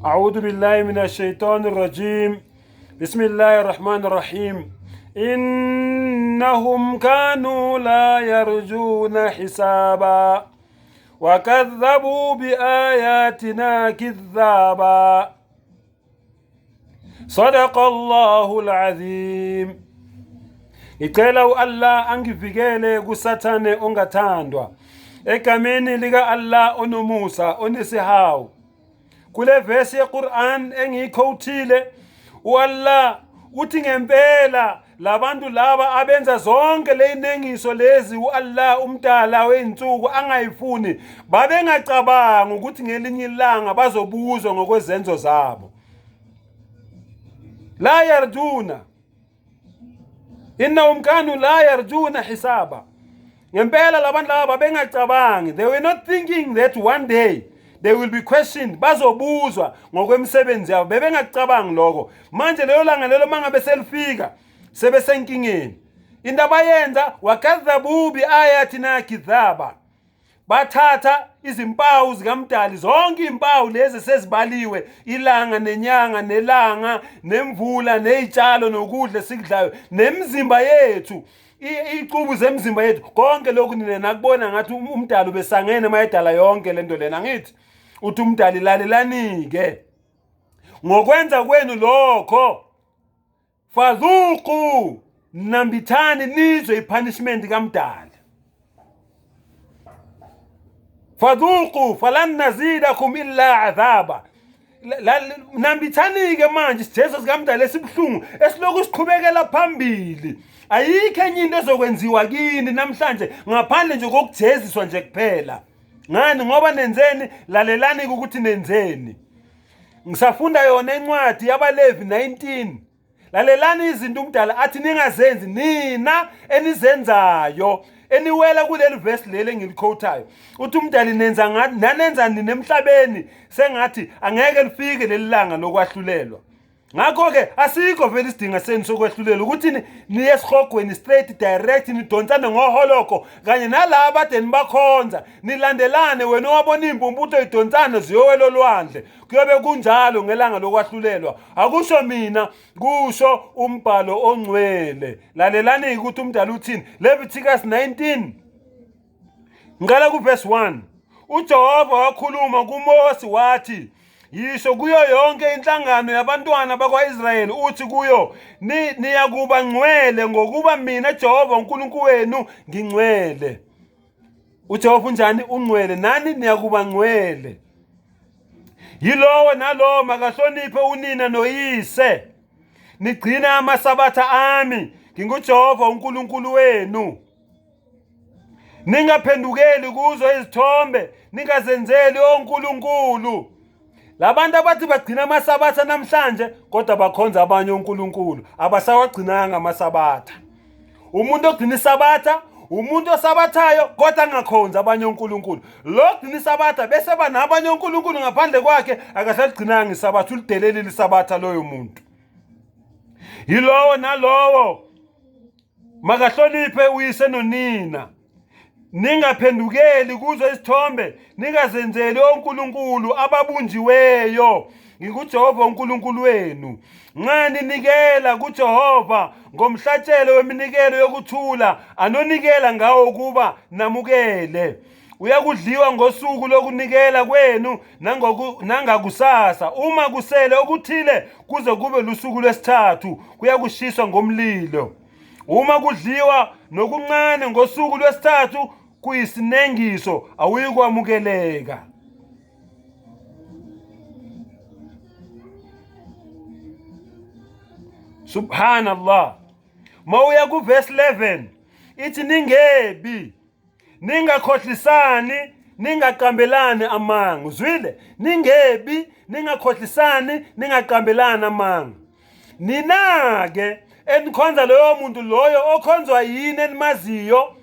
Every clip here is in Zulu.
أعوذ بالله من الشيطان الرجيم بسم الله الرحمن الرحيم إنهم كانوا لا يرجون حسابا وكذبوا بآياتنا كذابا صدق الله العظيم. Ngicela u-Allah angivikele kuSathane ongathandwa egameni lika-Allah onomusa onesihawu. Kule vesi yeQur'an engiyikhowuthile, u-Allah uthi ngempela labantu laba abenza zonke leyinengiso lezi u-Allah umdala wey'nsuku angayifuni, babengacabangi ukuthi ngelinye ilanga bazobuzwa ngokwezenzo zabo. La yarjuna innahum kanu la yarjuna hisaba. Ngempela labantu laba babengacabangi, they were not thinking that one day they will be questioned, bazobuzwa ngokwemisebenzi yabo, bebengakucabangi lokho. Manje leyo langa lelo mangabe selifika sebesenkingeni. Into abayenza, wakadhabu biayatina kidhaba, bathatha izimpawu zikaMdali, zonke izimpawu lezi sezibaliwe, ilanga nenyanga nelanga nemvula nezitshalo nokudla esikudlayo nemizimba yethu, icubu zemizimba yethu, konke lokhu nina nakubona ngathi uMdali ubesangene mayedala yonke lento lena. Angithi uthi uMdali, lalelani-ke ngokwenza kwenu lokho, fadhuqu, nambithani nizwe ipunishment kaMdali. Fadhuqu falan nazidakum illa adhaba. Nambithani-ke manje isijezo sikamdali esibuhlungu esilokhu siqhubekela phambili. Ayikho enye into ezokwenziwa kini namhlanje ngaphandle nje kokujeziswa nje kuphela. Ngani? Ngoba nenzeni? Lalelani-ke ukuthi nenzeni. Ngisafunda yona incwadi yabaLevi 19. Lalelani izinto umdala athi ningazenzi nina enizenzayo eniwela kuleli verse leli engilikhothayo. Uthi umdali nenza ngathi nanenza nini emhlabeni sengathi angeke lifike leli langa lokwahlulelwa. Ngakho-ke asikho vele isidinga senu sokwehlulela ukuthi niye esihogweni straight direct, nidonsane ngoholoko kanye nalaba ade nibakhonza, nilandelane. Wena owabona iy'mpumputho idonsane ziyowela olwandle. Kuyobe kunjalo ngelanga lokwahlulelwa. Akusho mina, kusho umbhalo ongcwele. Lalelani-ke ukuthi umdala uthini. Leviticus 19 ngiqala kuverse 1. UJehova wakhuluma kuMose wathi, yisho kuyo yonke inhlangano yabantwana bakwa-Israyeli uthi kuyo, niyakuba ngcwele ngokuba mina Jehova uNkulunkulu wenu ngingcwele. UJehova unjani? Ungcwele, nani niyakuba ngcwele. Yilowo nalowo makahloniphe unina noyise, nigcine amasabatha ami, nginguJehova uNkulunkulu wenu. Ningaphendukeli kuzo izithombe, ningazenzeli onkulunkulu. Labantu abathi bagcina amasabatha namhlanje kodwa bakhonza abanye onkulunkulu, abasawagcinanga amasabatha. Umuntu ogcina isabatha umuntu osabathayo kodwa angakhonzi abanye onkulunkulu. Lo ogcina isabatha bese ba nabanye onkulunkulu ngaphandle kwakhe, akasaligcinanga isabatha, ulidelelile isabatha loyo muntu. Yilowo nalowo makahloniphe uyise nonina. Ningaphendukeli kuzo isithombe, ningazenzeli onkulunkulu ababunjiweyo. NginguJehova uNkulunkulu wenu. Nxa ninikela kuJehova ngomhlatshelo weminikelo yokuthula anonikela ngawo ukuba namukele, uyakudliwa ngosuku lokunikela kwenu nangakusasa. Uma kusele okuthile kuze kube lusuku lwesithathu, kuyakushiswa ngomlilo. Uma kudliwa nokuncane ngosuku lwesithathu, kuyisinengiso, awuyikwamukeleka. Subhanallah. Mawuya kuverse 11 ithi ningebi, ningakhohlisani, ningaqambelani amanga. Uzwile? Ningebi, ningakhohlisani, ningaqambelani amanga. Nina-ke enikhonza loyo muntu loyo okhonzwa yini enimaziyo,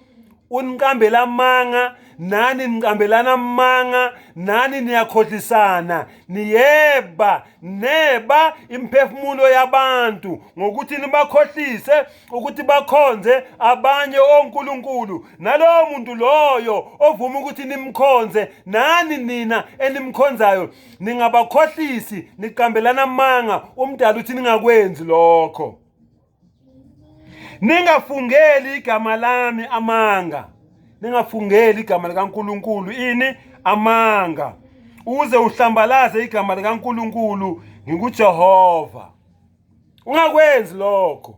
uniqambela amanga, Nani niqambelana amanga, nani niyakhohlisana, niyeba neba imphefumulo yabantu ngokuthi nibakhohlise ukuthi bakhonze abanye onkulunkulu. Nalowo muntu loyo ovuma ukuthi nimkhonze, nani nina enimkhonzayo ningabakhohlisi, niqambelana amanga. Umdala uthi ningakwenzi lokho. Ningafungeli igama lami amanga. Ningafungeli igama likaNkulunkulu ini amanga. Uze uhlambalaze igama likaNkulunkulu, nginguJehova. Ungakwenzi lokho.